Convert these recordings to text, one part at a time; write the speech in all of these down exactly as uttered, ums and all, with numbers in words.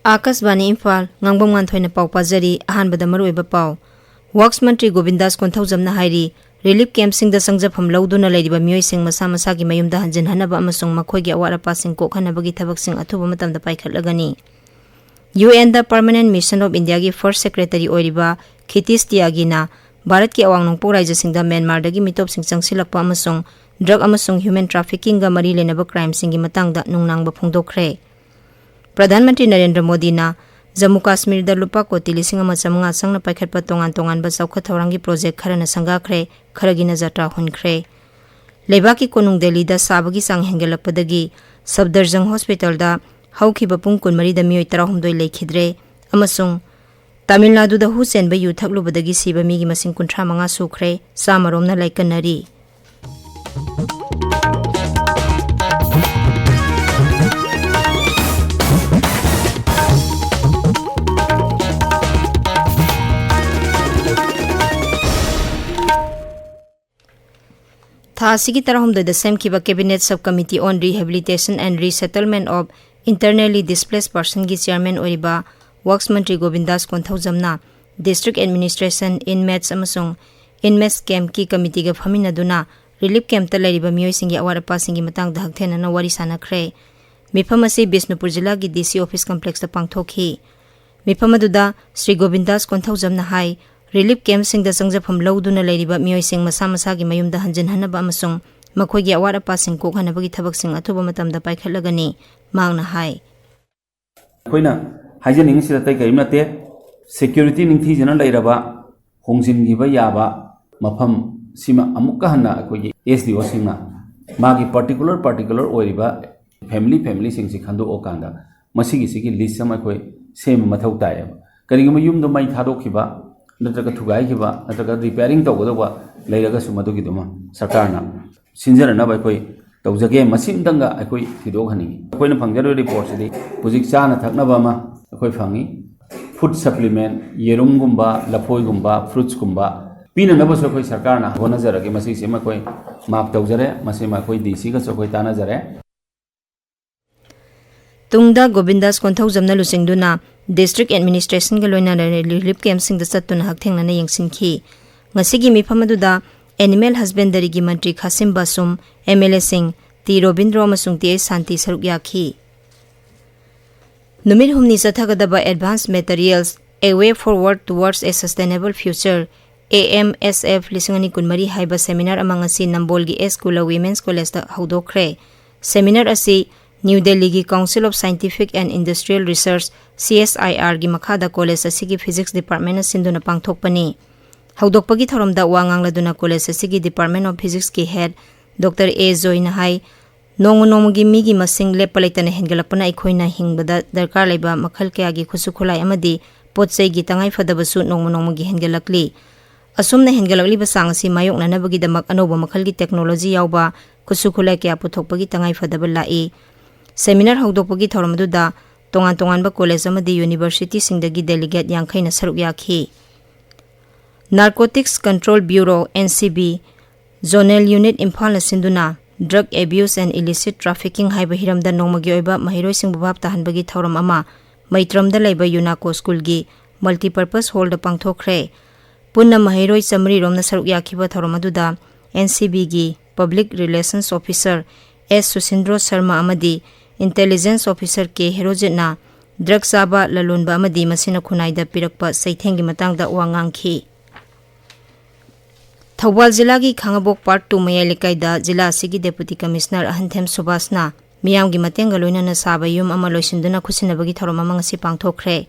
ꯑꯥꯀꯥꯁꯕꯥꯅꯤ ꯏꯝꯐꯥꯜ, ꯉꯥꯡꯕꯝ ꯉꯥꯟꯊꯣꯏꯅ ꯄꯥꯎ ꯄꯥꯖꯔꯤ꯫ ꯑꯍꯥꯟꯕꯗ ꯃꯔꯨꯑꯣꯏꯕ ꯄꯥꯎ꯫ ꯋꯔꯛꯁ ꯃꯟꯇ꯭ꯔꯤ ꯒꯣꯕꯤꯟꯗꯥꯁ ꯀꯣꯟꯊꯧꯖꯝꯅ ꯍꯥꯏꯔꯤ, ꯔꯤꯂꯤꯐ ꯀꯦꯝꯞꯁꯤꯡꯗ ꯆꯪꯖꯐꯝ ꯂꯧꯗꯨꯅ ꯂꯩꯔꯤꯕ ꯃꯤꯑꯣꯏꯁꯤꯡ ꯃꯁꯥ ꯃꯁꯥꯒꯤ ꯃꯌꯨꯝꯗ ꯍꯟꯖꯤꯟꯍꯟꯅꯕ ꯑꯃꯁꯨꯡ ꯃꯈꯣꯏꯒꯤ ꯑꯋꯥꯠ ꯑꯄꯥꯁꯤꯡ ꯀꯣꯛꯍꯟꯅꯕꯒꯤ ꯊꯕꯛꯁꯤꯡ ꯑꯊꯨꯕ ꯃꯇꯝꯗ ꯄꯥꯏꯈꯠꯂꯒꯅꯤ꯫ U N Permanent Mission of Indiaꯒꯤ First Secretaryꯒꯤ ꯑꯣꯏꯔꯤꯕ ꯈꯤꯇꯤꯁ ꯇꯤꯌꯥꯒꯤꯅ ꯚꯥꯔꯠꯀꯤ ꯑꯋꯥꯡ ꯅꯣꯡꯄꯣꯛ ꯔꯥꯖ꯭ꯌꯁꯤꯡꯗ ꯃ꯭ꯌꯥꯟꯃꯥꯔꯗꯒꯤ ꯃꯤꯇꯣꯞꯁꯤꯡ ꯆꯪꯁꯤꯜꯂꯛꯄ ꯑꯃꯁꯨꯡ ꯗ꯭ꯔꯒ ꯑꯃꯁꯨꯡ ꯍ꯭ꯌꯨꯃꯦꯟ ꯇ꯭ꯔꯥꯐꯤꯀꯤꯡꯒ ꯃꯔꯤ ꯂꯩꯅꯕ ꯀ꯭ꯔꯥꯏꯝꯁꯤꯡꯒꯤ ꯃꯇꯥꯡꯗ ꯅꯨꯡꯅꯥꯡꯕ ꯐꯣꯡꯗꯣꯛꯈ꯭ꯔꯦ꯫ ꯄ꯭ꯔꯙꯥꯟ ꯃꯟꯇ꯭ꯔꯤ ꯅꯔꯦꯟꯗ꯭ꯔ ꯃꯣꯗꯤꯅ ꯖꯝꯃꯨ ꯀꯥꯁꯃꯤꯔꯗ ꯂꯨꯄꯥ ꯀꯣꯇꯤ ꯂꯤꯁꯤꯡ ꯑꯃ ꯆꯥꯃꯉꯥ ꯆꯪꯅ ꯄꯥꯏꯈꯠꯄ ꯇꯣꯉꯥꯟ ꯇꯣꯉꯥꯟꯕ ꯆꯥꯎꯈꯠ ꯊꯧꯔꯥꯡꯒꯤ ꯄ꯭ꯔꯣꯖꯦꯛ ꯈꯔꯅ ꯁꯪꯒꯥꯈ꯭ꯔꯦ, ꯈꯔꯒꯤꯅ ꯖꯇ꯭ꯔꯥ ꯍꯨꯟꯈ꯭ꯔꯦ꯫ ꯂꯩꯕꯥꯛꯀꯤ ꯀꯣꯅꯨꯡ ꯗꯦꯜꯂꯤꯗ ꯁꯥꯕꯒꯤ ꯆꯥꯡ ꯍꯦꯟꯒꯠꯂꯛꯄꯗꯒꯤ ꯁꯐꯗꯔꯖꯪ ꯍꯣꯁꯄꯤꯇꯥꯜꯗ ꯍꯧꯈꯤꯕ ꯄꯨꯡ ꯀꯨꯟꯃꯔꯤꯗ ꯃꯤꯑꯣꯏ ꯇꯔꯥꯍꯨꯝꯗꯣꯏ ꯂꯩꯈꯤꯗ꯭ꯔꯦ ꯑꯃꯁꯨꯡ ꯇꯥꯃꯤꯜ ꯅꯥꯗꯨꯗ ꯍꯨ ꯆꯦꯟꯕ ꯌꯨ ꯊꯛꯂꯨꯕꯗꯒꯤ ꯁꯤꯕ ꯃꯤꯒꯤ ꯃꯁꯤꯡ ꯀꯨꯟꯊ꯭ꯔꯥ ꯃꯉꯥ ꯁꯨꯈ꯭ꯔꯦ, ꯆꯥꯃꯔꯣꯝꯅ ꯂꯥꯏꯀꯠꯅꯔꯤ꯫ ꯊꯥ ꯑꯁꯤꯒꯤ ꯇꯔꯥꯍꯨꯝꯗꯣꯏꯗ ꯁꯦꯝꯈꯤꯕ Cabinet Sub Committee on Rehabilitation and Resettlement of Internally Displaced Personꯒꯤ chairman ꯑꯣꯏꯔꯤꯕ ꯋꯔꯛꯁ ꯃꯟꯇ꯭ꯔꯤ ꯒꯣꯕꯤꯟꯗꯥꯁ ꯀꯣꯟꯊꯧꯖꯝꯅ District Administration, Inmates ꯑꯃꯁꯨꯡ Inmates Campꯀꯤ committeeꯒ ꯐꯝꯃꯤꯟꯅꯗꯨꯅ ꯔꯤꯂꯤꯐ ꯀꯦꯝꯞꯇ ꯂꯩꯔꯤꯕ ꯃꯤꯑꯣꯏꯁꯤꯡꯒꯤ ꯑꯋꯥꯠ ꯑꯄꯥꯁꯤꯡꯒꯤ ꯃꯇꯥꯡꯗ ꯍꯛꯊꯦꯡꯅꯅ ꯋꯥꯔꯤ ꯁꯥꯟꯅꯈ꯭ꯔꯦ꯫ ꯃꯤꯐꯝ ꯑꯁꯤ ꯕꯤꯁꯅꯨꯄꯨꯔ ꯖꯤꯂꯥꯒꯤ ꯗꯤ ꯁꯤ office complexꯇ ꯄꯥꯡꯊꯣꯛꯈꯤ꯫ ꯃꯤꯐꯝ ꯑꯗꯨꯗ ꯁ꯭ꯔꯤ ꯒꯣꯕꯤꯟꯗꯥꯁ ꯀꯣꯟꯊꯧꯖꯝꯅ ꯍꯥꯏ, ꯔꯤꯂꯤꯐ ꯀꯦꯝꯞꯁꯤꯡꯗ ꯆꯪꯖꯐꯝ ꯂꯧꯗꯨꯅ ꯂꯩꯔꯤꯕ ꯃꯤꯑꯣꯏꯁꯤꯡ ꯃꯁꯥ ꯃꯁꯥꯒꯤ ꯃꯌꯨꯝꯗ ꯍꯟꯖꯤꯟꯍꯟꯅꯕ ꯑꯃꯁꯨꯡ ꯃꯈꯣꯏꯒꯤ ꯑꯋꯥꯠ ꯑꯄꯥꯁꯤꯡ ꯀꯣꯛꯍꯟꯅꯕꯒꯤ ꯊꯕꯛꯁꯤꯡ ꯑꯊꯨꯕ ꯃꯇꯝꯗ ꯄꯥꯏꯈꯠꯂꯒꯅꯤ, ꯃꯍꯥꯛꯅ ꯍꯥꯏ꯫ ꯑꯩꯈꯣꯏꯅ ꯍꯥꯏꯖꯅꯤꯡꯉꯤꯁꯤꯗ ꯑꯇꯩ ꯀꯔꯤꯝ ꯅꯠꯇꯦ, security ꯅꯤꯡꯊꯤꯖꯅ ꯂꯩꯔꯕ, ꯍꯣꯡꯖꯤꯟꯈꯤꯕ ꯌꯥꯕ ꯃꯐꯝ ꯁꯤꯃ ꯑꯃꯨꯛꯀ ꯍꯟꯅ ꯑꯩꯈꯣꯏꯒꯤ S D Oꯁꯤꯡꯅ ꯃꯥꯒꯤ particular particular ꯑꯣꯏꯔꯤꯕ family familyꯁꯤꯡꯁꯤ ꯈꯟꯗꯣꯛꯑꯀꯥꯟꯗ ꯃꯁꯤꯒꯤꯁꯤꯒꯤ list ꯑꯃ ꯑꯩꯈꯣꯏ ꯁꯦꯝꯕ ꯃꯊꯧ ꯇꯥꯏꯌꯦꯕ꯫ ꯀꯔꯤꯒꯨꯝꯕ ꯌꯨꯝꯗꯣ ꯃꯩ ꯊꯥꯗꯣꯛꯈꯤꯕ ꯅꯠꯇ꯭ꯔꯒ ꯊꯨꯒꯥꯏꯈꯤꯕ ꯅꯠꯇ꯭ꯔꯒ repairing ꯇꯧꯒꯗꯧꯕ ꯂꯩꯔꯒꯁꯨ ꯃꯗꯨꯒꯤꯗꯨꯃ ꯁꯔꯀꯥꯔꯅ ꯁꯤꯟꯖꯔꯅꯕ ꯑꯩꯈꯣꯏ ꯇꯧꯖꯒꯦ꯫ ꯃꯁꯤꯝꯇꯪꯒ ꯑꯩꯈꯣꯏ ꯊꯤꯗꯣꯛꯍꯟꯅꯤꯡꯉꯤ꯫ ꯑꯩꯈꯣꯏꯅ ꯐꯪꯖꯔꯣꯏ reportꯁꯤꯗꯤ ꯍꯧꯖꯤꯛ ꯆꯥꯅ ꯊꯛꯅꯕ ꯑꯃ ꯑꯩꯈꯣꯏ ꯐꯪꯉꯤ, food supplement, ꯌꯦꯔꯨꯝꯒꯨꯝꯕ, ꯂꯐꯣꯏꯒꯨꯝꯕ, fruitsꯀꯨꯝꯕ ꯄꯤꯅꯅꯕꯁꯨ ꯑꯩꯈꯣꯏ ꯁꯔꯀꯥꯔꯅ ꯍꯣꯠꯅꯖꯔꯒꯦ꯫ ꯃꯁꯤꯁꯤꯃ ꯑꯩꯈꯣꯏ ꯃꯥꯞ ꯇꯧꯖꯔꯦ, ꯃꯁꯤꯃ ꯑꯩꯈꯣꯏ D Cꯒꯁꯨ ꯑꯩꯈꯣꯏ ꯇꯥꯟꯅꯖꯔꯦ꯫ ꯇꯨꯡꯗ ꯒꯣꯕꯤꯟꯗꯥꯁ ꯀꯣꯟꯊꯧꯖꯝꯅ ꯂꯨꯆꯤꯡꯗꯨꯅ district administrationꯒ ꯂꯣꯏꯅꯅ relief campꯁꯤꯡꯗ ꯆꯠꯇꯨꯅ ꯍꯛꯊꯦꯡꯅꯅ ꯌꯦꯡꯁꯤꯟꯈꯤ꯫ ꯉꯁꯤꯒꯤ ꯃꯤꯐꯝ ꯑꯗꯨꯗ animal husbandryꯒꯤ ꯃꯟꯇ꯭ꯔꯤ ꯈꯥꯁꯤꯝ ꯕꯥꯁꯨꯝ, MLAꯁꯤꯡ ꯇꯤ ꯔꯣꯕꯤꯟꯗ꯭ꯔꯣ ꯑꯃꯁꯨꯡ ꯇꯤ ꯑꯩꯆ ꯁꯥꯟꯇꯤ ꯁꯔꯨꯛ ꯌꯥꯈꯤ꯫ ꯅꯨꯃꯤꯠ ꯍꯨꯝꯅꯤ ꯆꯠꯊꯒꯗꯕ Advanced Materials: A Way Forward Towards a Sustainable Future, AMSF ꯂꯤꯁꯤꯡ ꯑꯅꯤ ꯀꯨꯟꯃꯔꯤ ꯍꯥꯏꯕ seminar ꯑꯃ ꯉꯁꯤ ꯅꯝꯕꯣꯜꯒꯤ S ꯀꯨꯂ Women's Collegeꯇ ꯍꯧꯗꯣꯛꯈ꯭ꯔꯦ꯫ Seminar ꯑꯁꯤ ꯅ꯭ꯌꯨ ꯗꯦꯜꯂꯤꯒꯤ Council of Scientific and Industrial Research, CSIRꯒꯤ ꯃꯈꯥꯗ college ꯑꯁꯤꯒꯤ Physics Departmentꯅ ꯁꯤꯟꯗꯨꯅ ꯄꯥꯡꯊꯣꯛꯄꯅꯤ꯫ ꯍꯧꯗꯣꯛꯄꯒꯤ ꯊꯧꯔꯝꯗ ꯋꯥ ꯉꯥꯡꯂꯗꯨꯅ college ꯑꯁꯤꯒꯤ Department of Physicsꯀꯤ head Doctor A ꯖꯣꯏꯅ ꯍꯥꯏ, ꯅꯣꯡꯃ ꯅꯣꯡꯃꯒꯤ ꯃꯤꯒꯤ ꯃꯁꯤꯡ ꯂꯦꯞꯄ ꯂꯩꯇꯅ ꯍꯦꯟꯒꯠꯂꯛꯄꯅ ꯑꯩꯈꯣꯏꯅ ꯍꯤꯡꯕꯗ ꯗꯔꯀꯥꯔ ꯂꯩꯕ ꯃꯈꯜ ꯀꯌꯥꯒꯤ ꯈꯨꯠꯁꯨ ꯈꯨꯠꯂꯥꯏ ꯑꯃꯗꯤ ꯄꯣꯠ ꯆꯩꯒꯤ ꯇꯉꯥꯏ ꯐꯗꯕꯁꯨ ꯅꯣꯡꯃ ꯅꯣꯡꯃꯒꯤ ꯍꯦꯟꯒꯠꯂꯛꯂꯤ꯫ ꯑꯁꯨꯝꯅ ꯍꯦꯟꯒꯠꯂꯛꯂꯤꯕ ꯆꯥꯡ ꯑꯁꯤ ꯃꯥꯌꯣꯛꯅꯅꯕꯒꯤꯗꯃꯛ ꯑꯅꯧꯕ ꯃꯈꯜꯒꯤ technology ꯌꯥꯎꯕ ꯈꯨꯠꯁꯨ ꯈꯨꯠꯂꯥꯏ ꯀꯌꯥ ꯄꯨꯊꯣꯛꯄꯒꯤ ꯇꯉꯥꯏ ꯐꯗꯕ ꯂꯥꯛꯏ꯫ Seminar ꯍꯧꯗꯣꯛꯄꯒꯤ ꯊꯧꯔꯝ ꯑꯗꯨꯗ ꯇꯣꯉꯥꯟ ꯇꯣꯉꯥꯟꯕ college ꯑꯃꯗꯤ universityꯁꯤꯡꯗꯒꯤ delegate ꯌꯥꯡꯈꯩꯅ ꯁꯔꯨꯛ ꯌꯥꯈꯤ꯫ Narcotics Control Bureau, NCB, Zonal Unit ꯏꯝꯐꯥꯜꯅ ꯁꯤꯟꯗꯨꯅ Drug Abuse and Illicit Trafficking ꯍꯥꯏꯕ ꯍꯤꯔꯝꯗ ꯅꯣꯡꯃꯒꯤ ꯑꯣꯏꯕ ꯃꯍꯩꯔꯣꯏꯁꯤꯡꯕꯨ ꯚꯥꯞ ꯇꯥꯍꯟꯕꯒꯤ ꯊꯧꯔꯝ ꯑꯃ ꯃꯩꯇ꯭ꯔꯝꯗ ꯂꯩꯕ ꯌꯨꯅꯥꯀꯣ ꯁ꯭ꯀꯨꯜꯒꯤ Multipurpose Hallꯗ ꯄꯥꯡꯊꯣꯛꯈ꯭ꯔꯦ꯫ ꯄꯨꯟꯅ ꯃꯍꯩꯔꯣꯏ ꯆꯥꯃꯔꯤ ꯔꯣꯝꯅ ꯁꯔꯨꯛ ꯌꯥꯈꯤꯕ ꯊꯧꯔꯝ ꯑꯗꯨꯗ NCBꯒꯤ Public Relations Officer S ꯁꯨꯁꯤꯟꯗ꯭ꯔꯣ Sharma ꯑꯃꯗꯤ Intelligence Officer K ꯍꯦꯔꯣꯖꯤꯠꯅ drug ꯆꯥꯕ, ꯂꯂꯣꯟꯕ ꯑꯃꯗꯤ ꯃꯁꯤꯅ ꯈꯨꯟꯅꯥꯏꯗ ꯄꯤꯔꯛꯄ ꯆꯩꯊꯦꯡꯒꯤ ꯃꯇꯥꯡꯗ ꯋꯥ ꯉꯥꯡꯈꯤ꯫ ꯊꯧꯕꯥꯜ ꯖꯤꯂꯥꯒꯤ ꯈꯥꯡꯉꯕꯣꯛ Part two ꯃꯌꯥꯏ ꯂꯩꯀꯥꯏꯗ ꯖꯤꯂꯥ ꯑꯁꯤꯒꯤ Deputy Commissioner ꯑꯍꯟꯊꯦꯝ ꯁꯨꯕꯥꯁꯅ ꯃꯤꯌꯥꯝꯒꯤ ꯃꯇꯦꯡꯒ ꯂꯣꯏꯅꯅ ꯁꯥꯕ ꯌꯨꯝ ꯑꯃ ꯂꯣꯏꯁꯤꯟꯗꯨꯅ ꯈꯨꯠꯁꯤꯟꯅꯕꯒꯤ ꯊꯧꯔꯝ ꯑꯃ ꯉꯁꯤ ꯄꯥꯡꯊꯣꯛꯈ꯭ꯔꯦ꯫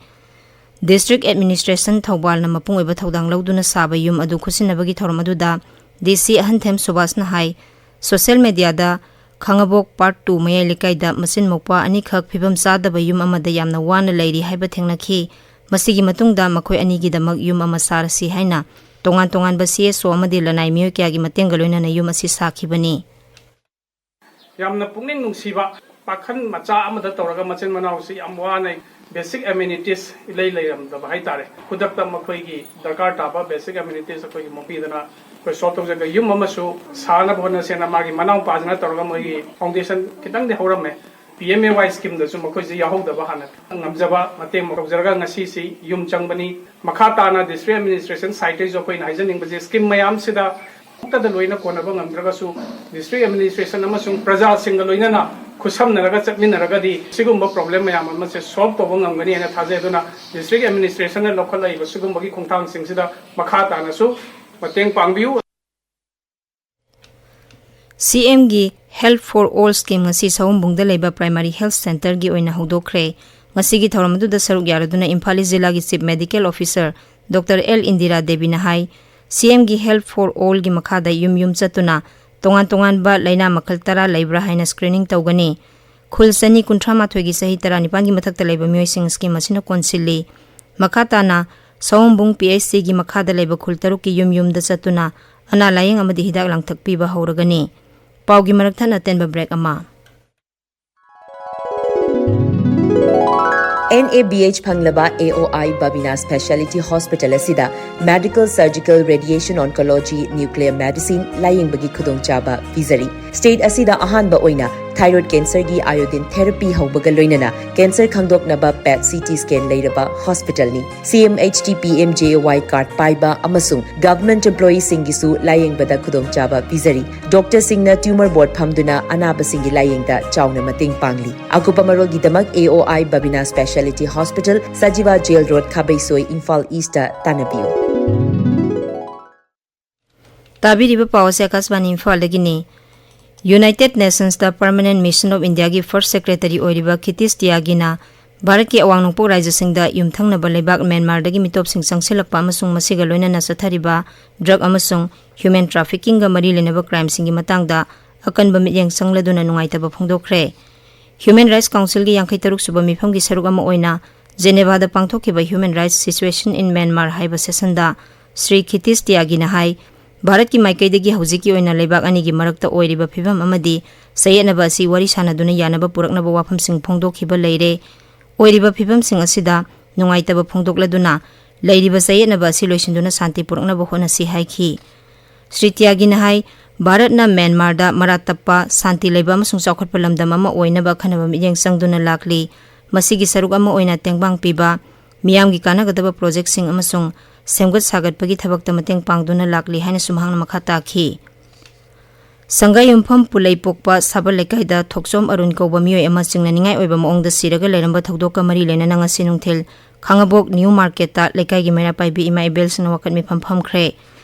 District Administration ꯊꯧꯕꯥꯜꯅ ꯃꯄꯨꯡ ꯑꯣꯏꯕ ꯊꯧꯗꯥꯡ ꯂꯧꯗꯨꯅ ꯁꯥꯕ ꯌꯨꯝ ꯑꯗꯨ ꯈꯨꯠꯁꯤꯟꯅꯕꯒꯤ ꯊꯧꯔꯝ ꯑꯗꯨꯗ DC ꯑꯍꯟꯊꯦꯝ ꯁꯨꯕꯥꯁꯅ ꯍꯥꯏ, social mediaꯗ ꯈꯥꯡꯉꯕꯣꯛ Part two ꯃꯌꯥꯏ ꯂꯩꯀꯥꯏꯗ ꯃꯆꯤꯟ ꯃꯧꯄ꯭ꯋꯥ ꯑꯅꯤꯈꯛ ꯐꯤꯕꯝ ꯆꯥꯗꯕ ꯌꯨꯝ ꯑꯃꯗ ꯌꯥꯝꯅ ꯋꯥꯅ ꯂꯩꯔꯤ ꯍꯥꯏꯕ ꯊꯦꯡꯅꯈꯤ꯫ ꯃꯁꯤꯒꯤ ꯃꯇꯨꯡꯗ ꯃꯈꯣꯏ ꯑꯅꯤꯒꯤꯗꯃꯛ ꯌꯨꯝ ꯑꯃ ꯁꯥꯔꯁꯤ ꯍꯥꯏꯅ ꯇꯣꯉꯥꯟ ꯇꯣꯉꯥꯟꯕ CSO ꯑꯃꯗꯤ ꯂꯅꯥꯏ ꯃꯤꯑꯣꯏ ꯀꯌꯥꯒꯤ ꯃꯇꯦꯡꯒ ꯂꯣꯏꯅꯅ ꯌꯨꯝ ꯑꯁꯤ ꯁꯥꯈꯤꯕꯅꯤ꯫ ꯌꯥꯝꯅ ꯄꯨꯛꯅꯤꯡ ꯅꯨꯡꯁꯤꯕ ꯄꯥꯈꯟ ꯃꯆꯥ ꯑꯃꯗ ꯇꯧꯔꯒ ꯃꯆꯤꯟ ꯃꯅꯥꯎꯁꯤ ꯌꯥꯝ ꯋꯥꯅ basic amenities ꯏꯂꯩ ꯂꯩꯔꯝꯗꯕ ꯍꯥꯏꯇꯥꯔꯦ꯫ ꯈꯨꯗꯛꯇ ꯃꯈꯣꯏꯒꯤ ꯗꯔꯀꯥꯔ ꯇꯥꯕ basic amenities ꯑꯩꯈꯣꯏꯒꯤ ꯃꯄꯤꯗꯅ ꯑꯩꯈꯣꯏ solve ꯇꯧꯖꯒꯦ꯫ ꯌꯨꯝ ꯑꯃꯁꯨ ꯁꯥꯅꯕ ꯍꯣꯠꯅꯁꯦꯅ ꯃꯥꯒꯤ ꯃꯅꯥꯎꯄꯥꯁꯤꯅ ꯇꯧꯔꯒ ꯃꯣꯏꯒꯤ foundation ꯈꯤꯇꯪꯗꯤ ꯍꯧꯔꯝꯃꯦ꯫ ꯄꯤ ꯑꯦꯝ ꯑꯦ ꯋꯥꯏ ꯁ꯭ꯀꯤꯝꯗꯁꯨ ꯃꯈꯣꯏꯁꯦ ꯌꯥꯎꯍꯧꯗꯕ ꯍꯥꯟꯅ ꯉꯝꯖꯕ ꯃꯇꯦꯡ ꯇꯧꯖꯔꯒ ꯉꯁꯤꯁꯤ ꯌꯨꯝ ꯆꯪꯕꯅꯤ꯫ ꯃꯈꯥ ꯇꯥꯅ ꯗꯤꯁꯇ꯭ꯔꯤꯛ ꯑꯦꯗꯃꯤꯅꯤꯁꯇ꯭ꯔꯦꯁꯟ ꯁꯥꯏꯠꯇꯩꯁꯨ ꯑꯩꯈꯣꯏꯅ ꯍꯥꯏꯖꯅꯤꯡꯕꯁꯦ ꯁ꯭ꯀꯤꯝ ꯃꯌꯥꯝꯁꯤꯗ ꯑꯃꯨꯛꯇꯗ ꯂꯣꯏꯅ ꯀꯣꯟꯅꯕ ꯉꯝꯗ꯭ꯔꯒꯁꯨ ꯗꯤꯁꯇ꯭ꯔꯤꯛ ꯑꯦꯗꯃꯤꯅꯤꯁꯇ꯭ꯔꯦꯁꯟ ꯑꯃꯁꯨꯡ ꯄ꯭ꯔꯖꯥꯁꯤꯡꯒ ꯂꯣꯏꯅꯅ ꯈꯨꯠꯁꯝꯅꯔꯒ ꯆꯠꯃꯤꯟꯅꯔꯒꯗꯤ ꯁꯤꯒꯨꯝꯕ ꯄ꯭ꯔꯣꯕ꯭ꯂꯦꯝ ꯃꯌꯥꯝ ꯑꯃꯁꯦ ꯁꯣꯜꯕ ꯇꯧꯕ ꯉꯝꯒꯅꯤ ꯍꯥꯏꯅ ꯊꯥꯖꯩ꯫ ꯑꯗꯨꯅ ꯗꯤꯁꯇ꯭ꯔꯤꯛ ꯑꯦꯗꯃꯤꯅꯤꯁꯇ꯭ꯔꯦꯁꯟꯅ ꯂꯧꯈꯠꯂꯛꯏꯕ ꯁꯤꯒꯨꯝꯕꯒꯤ ꯈꯣꯡꯊꯥꯡꯁꯤꯡꯁꯤꯗ ꯃꯈꯥ ꯇꯥꯅꯁꯨ ꯃꯇꯦꯡ ꯄꯥꯡꯕꯤꯌꯨ꯫ ꯁꯤ ꯑꯦꯝꯒꯤ Health for All ꯁ꯭ꯀꯤꯝ ꯉꯁꯤ ꯁꯑꯣꯝꯕꯨꯡꯗ ꯂꯩꯕ ꯄ꯭ꯔꯥꯏꯃꯥꯔꯤ ꯍꯦꯜꯊ ꯁꯦꯟꯇꯔꯒꯤ ꯑꯣꯏꯅ ꯍꯧꯗꯣꯛꯈ꯭ꯔꯦ꯫ ꯉꯁꯤꯒꯤ ꯊꯧꯔꯝ ꯑꯗꯨꯗ ꯁꯔꯨꯛ ꯌꯥꯔꯗꯨꯅ ꯏꯝꯐꯥꯜ ꯏꯁ ꯖꯤꯂꯥꯒꯤ chief medical officer doctor L Indira ꯗꯦꯕꯤꯅ ꯍꯥꯏ, ꯁꯤ ꯑꯦꯝꯒꯤ Health for All ꯒꯤ ꯃꯈꯥꯗ ꯌꯨꯝ ꯌꯨꯝ ꯆꯠꯇꯨꯅ ꯇꯣꯉꯥꯟ ꯇꯣꯉꯥꯟꯕ ꯂꯥꯏꯅꯥ ꯃꯈꯜ ꯇꯔꯥ ꯂꯩꯕ꯭ꯔꯥ ꯍꯥꯏꯅ ꯁ꯭ꯀ꯭ꯔꯤꯅꯤꯡ ꯇꯧꯒꯅꯤ꯫ ꯈꯨꯜ ꯆꯅꯤ ꯀꯨꯟꯊ꯭ꯔꯥ ꯃꯥꯊꯣꯏꯒꯤ ꯆꯍꯤ ꯇꯔꯥꯅꯤꯄꯥꯟꯒꯤ ꯃꯊꯛꯇ ꯂꯩꯕ ꯃꯤꯑꯣꯏꯁꯤꯡ ꯁ꯭ꯀꯤꯝ ꯑꯁꯤꯅ ꯀꯣꯟꯁꯤꯜꯂꯤ꯫ ꯃꯈꯥ ꯇꯥꯅ ꯁꯑꯣꯝꯕꯨꯡ ꯄꯤ ꯑꯩꯆ ꯁꯤꯒꯤ ꯃꯈꯥꯗ ꯂꯩꯕ ꯈꯨꯜ ꯇꯔꯨꯛꯀꯤ ꯌꯨꯝ ꯌꯨꯝꯗ ꯆꯠꯇꯨꯅ ꯑꯅꯥ ꯂꯥꯌꯦꯡ ꯑꯃꯗꯤ ꯍꯤꯗꯥꯛ ꯂꯥꯡꯊꯛ ꯄꯤꯕ ꯍꯧꯔꯒꯅꯤ꯫ ꯄꯥꯎꯒꯤ ꯃꯔꯛ ꯊꯠꯅ ꯑꯇꯦꯟꯕ ꯕ꯭ꯔꯦꯛ ꯑꯃ꯫ ꯑꯦꯟ ꯑꯦ ꯕꯤ ꯑꯩꯆ ꯐꯪꯂꯕ A O I Babina speciality hospital ꯑꯁꯤꯗ medical, surgical, radiation oncology, nuclear medicine ꯂꯥꯌꯦꯡꯕꯒꯤ ꯈꯨꯗꯣꯡꯆꯥꯕ ꯄꯤꯖꯔꯤ꯫ ꯁ꯭ꯇꯦꯠ ꯑꯁꯤꯗ ꯑꯍꯥꯟꯕ ꯑꯣꯏꯅ ꯊꯥꯏꯔꯣꯏꯗ ꯀꯦꯟꯁꯔꯒꯤ ꯑꯥꯏꯑꯣꯗꯤꯟ ꯊꯦꯔꯥꯄꯤ ꯍꯧꯕꯒ ꯂꯣꯏꯅꯅ ꯀꯦꯟꯁꯔ ꯈꯪꯗꯣꯛꯅꯕ ꯄꯦꯠ ꯁꯤ ꯇꯤ ꯁ꯭ꯀꯦꯟ ꯂꯩꯔꯕ ꯍꯣꯁꯄꯤꯇꯥꯜꯅꯤ꯫ C M H T P M J A Y card ꯄꯥꯏꯕ ꯑꯃꯁꯨꯡ ꯒꯚꯔꯟꯃꯦꯟꯠ ꯑꯦꯝꯄ꯭ꯂꯣꯌꯤꯁꯤꯡꯒꯤꯁꯨ ꯂꯥꯌꯦꯡꯕꯗ ꯈꯨꯗꯣꯡꯆꯥꯕ ꯄꯤꯖꯔꯤ꯫ ꯗꯣꯛꯇꯔꯁꯤꯡꯅ ꯇ꯭ꯌꯨꯃꯔ ꯕꯣꯔꯗ ꯐꯝꯗꯨꯅ ꯑꯅꯥꯕꯁꯤꯡꯒꯤ ꯂꯥꯌꯦꯡꯗ ꯆꯥꯎꯅ ꯃꯇꯦꯡ ꯄꯥꯡꯂꯤ꯫ ꯑꯀꯨꯞꯄ ꯃꯔꯣꯜꯒꯤꯗꯃꯛ A O I Babina speciality hospital, Sajiwa jail road, Khabeisoi, Imphal east ꯇꯥꯟꯅꯕꯤꯌꯨ꯫ ꯇꯥꯕꯤꯔꯤꯕ ꯄꯥꯎ ꯑꯁꯤ ꯑꯀꯥꯁꯕꯥꯅꯤ ꯏꯝꯐꯥꯜꯗꯒꯤꯅꯤ꯫ ꯌꯨꯅꯥꯏꯇꯦꯗ ꯅꯦꯁꯟꯁꯇ ꯄꯔꯃꯅꯦꯟꯠ ꯃꯤꯁꯟ ꯑꯣꯐ ꯏꯟꯗꯤꯌꯥꯒꯤ ꯐꯥꯔꯁꯠ ꯁꯦꯀ꯭ꯔꯦꯇꯔꯤ ꯑꯣꯏꯔꯤꯕ ꯈꯤꯇꯤꯁ ꯇꯤꯌꯥꯒꯤꯅ ꯚꯥꯔꯠꯀꯤ ꯑꯋꯥꯡ ꯅꯣꯡꯄꯣꯛ ꯔꯥꯖ꯭ꯌꯁꯤꯡꯗ ꯌꯨꯝꯊꯪꯅꯕ ꯂꯩꯕꯥꯛ ꯃ꯭ꯌꯥꯟꯃꯥꯔꯗꯒꯤ ꯃꯤꯇꯣꯞꯁꯤꯡ ꯆꯪꯁꯤꯜꯂꯛꯄ ꯑꯃꯁꯨꯡ ꯃꯁꯤꯒ ꯂꯣꯏꯅꯅ ꯆꯠꯊꯔꯤꯕ ꯗ꯭ꯔꯒ ꯑꯃꯁꯨꯡ ꯍ꯭ꯌꯨꯃꯦꯟ ꯇ꯭ꯔꯥꯐꯤꯀꯤꯡꯒ ꯃꯔꯤ ꯂꯩꯅꯕ ꯀ꯭ꯔꯥꯏꯝꯁꯤꯡꯒꯤ ꯃꯇꯥꯡꯗ ꯑꯀꯟꯕ ꯃꯤꯠꯌꯦꯡ ꯆꯪꯂꯗꯨꯅ ꯅꯨꯡꯉꯥꯏꯇꯕ ꯐꯣꯡꯗꯣꯛꯈ꯭ꯔꯦ꯫ ꯍ꯭ꯌꯨꯃꯦꯟ ꯔꯥꯏꯠꯁ ꯀꯥꯎꯟꯁꯤꯜꯒꯤ ꯌꯥꯡꯈꯩ ꯇꯔꯨꯛ ꯁꯨꯕ ꯃꯤꯐꯝꯒꯤ ꯁꯔꯨꯛ ꯑꯃ ꯑꯣꯏꯅ ꯖꯦꯅꯦꯚꯥꯗ ꯄꯥꯡꯊꯣꯛꯈꯤꯕ ꯍ꯭ꯌꯨꯃꯦꯟ ꯔꯥꯏꯠꯁ ꯁꯤꯆꯨꯋꯦꯁꯟ ꯏꯟ ꯃ꯭ꯌꯥꯟꯃꯥꯔ ꯍꯥꯏꯕ ꯁꯦꯁꯟꯗ ꯁ꯭ꯔꯤ ꯈꯤꯇꯤꯁ ꯇꯤꯌꯥꯒꯤꯅ ꯍꯥꯏ, ꯚꯥꯔꯠꯀꯤ ꯃꯥꯏꯀꯩꯗꯒꯤ ꯍꯧꯖꯤꯛꯀꯤ ꯑꯣꯏꯅ ꯂꯩꯕꯥꯛ ꯑꯅꯤꯒꯤ ꯃꯔꯛꯇ ꯑꯣꯏꯔꯤꯕ ꯐꯤꯚꯝ ꯑꯃꯗꯤ ꯆꯌꯦꯠꯅꯕ ꯑꯁꯤ ꯋꯥꯔꯤ ꯁꯥꯅꯗꯨꯅ ꯌꯥꯅꯕ ꯄꯨꯔꯛꯅꯕ ꯋꯥꯐꯝꯁꯤꯡ ꯐꯣꯡꯗꯣꯛꯈꯤꯕ ꯂꯩꯔꯦ꯫ ꯑꯣꯏꯔꯤꯕ ꯐꯤꯚꯝꯁꯤꯡ ꯑꯁꯤꯗ ꯅꯨꯡꯉꯥꯏꯇꯕ ꯐꯣꯡꯗꯣꯛꯂꯗꯨꯅ ꯂꯩꯔꯤꯕ ꯆꯌꯦꯠꯅꯕ ꯑꯁꯤ ꯂꯣꯏꯁꯤꯟꯗꯨꯅ ꯁꯥꯟꯇꯤ ꯄꯨꯔꯛꯅꯕ ꯍꯣꯠꯅꯁꯤ ꯍꯥꯏꯈꯤ꯫ ꯁ꯭ꯔꯤ ꯇꯤꯌꯥꯒꯤꯅ ꯍꯥꯏ, ꯚꯥꯔꯠꯅ ꯃ꯭ꯌꯥꯟꯃꯥꯔꯗ ꯃꯔꯥ ꯇꯞꯄ, ꯁꯥꯟꯇꯤ ꯂꯩꯕ ꯑꯃꯁꯨꯡ ꯆꯥꯎꯈꯠꯄ ꯂꯝꯗꯝ ꯑꯃ ꯑꯣꯏꯅꯕ ꯑꯈꯟꯅꯕ ꯃꯤꯠꯌꯦꯡ ꯆꯪꯗꯨꯅ ꯂꯥꯛꯂꯤ꯫ ꯃꯁꯤꯒꯤ ꯁꯔꯨꯛ ꯑꯃ ꯑꯣꯏꯅ ꯇꯦꯡꯕꯥꯡ ꯄꯤꯕ, ꯃꯤꯌꯥꯝꯒꯤ ꯀꯥꯟꯅꯒꯗꯕ ꯄ꯭ꯔꯣꯖꯦꯛꯁꯤꯡ ꯑꯃꯁꯨꯡ ꯁꯦꯝꯒꯠ ꯁꯥꯒꯠꯄꯒꯤ ꯊꯕꯛꯇ ꯃꯇꯦꯡ ꯄꯥꯡꯗꯨꯅ ꯂꯥꯛꯂꯤ ꯍꯥꯏꯅꯁꯨ ꯃꯍꯥꯛꯅ ꯃꯈꯥ ꯇꯥꯈꯤ꯫ ꯁꯪꯒꯥꯏꯌꯨꯝꯐꯝ ꯄꯨꯂꯩꯄꯣꯛꯄ ꯁꯥꯕꯜ ꯂꯩꯀꯥꯏꯗ ꯊꯣꯛꯆꯣꯝ ꯑꯔꯨꯟ ꯀꯧꯕ ꯃꯤꯑꯣꯏ ꯑꯃ ꯆꯤꯡꯅꯅꯤꯡꯉꯥꯏ ꯑꯣꯏꯕ ꯃꯑꯣꯡꯗ ꯁꯤꯔꯒ ꯂꯩꯔꯝꯕ ꯊꯧꯗꯣꯛꯀ ꯃꯔꯤ ꯂꯩꯅꯅ ꯉꯁꯤ ꯅꯨꯡꯊꯤꯜ ꯈꯥꯡꯉꯕꯣꯛ ꯅ꯭ꯌꯨ ꯃꯥꯔꯀꯦꯠꯇ ꯂꯩꯀꯥꯏꯒꯤ ꯃꯩꯔꯥ ꯄꯥꯏꯕꯤ ꯏꯃꯥ ꯏꯕꯦꯜꯁꯤꯡꯅ ꯋꯥꯀꯠ ꯃꯤꯐꯝ ꯐꯝꯈ꯭ꯔꯦ꯫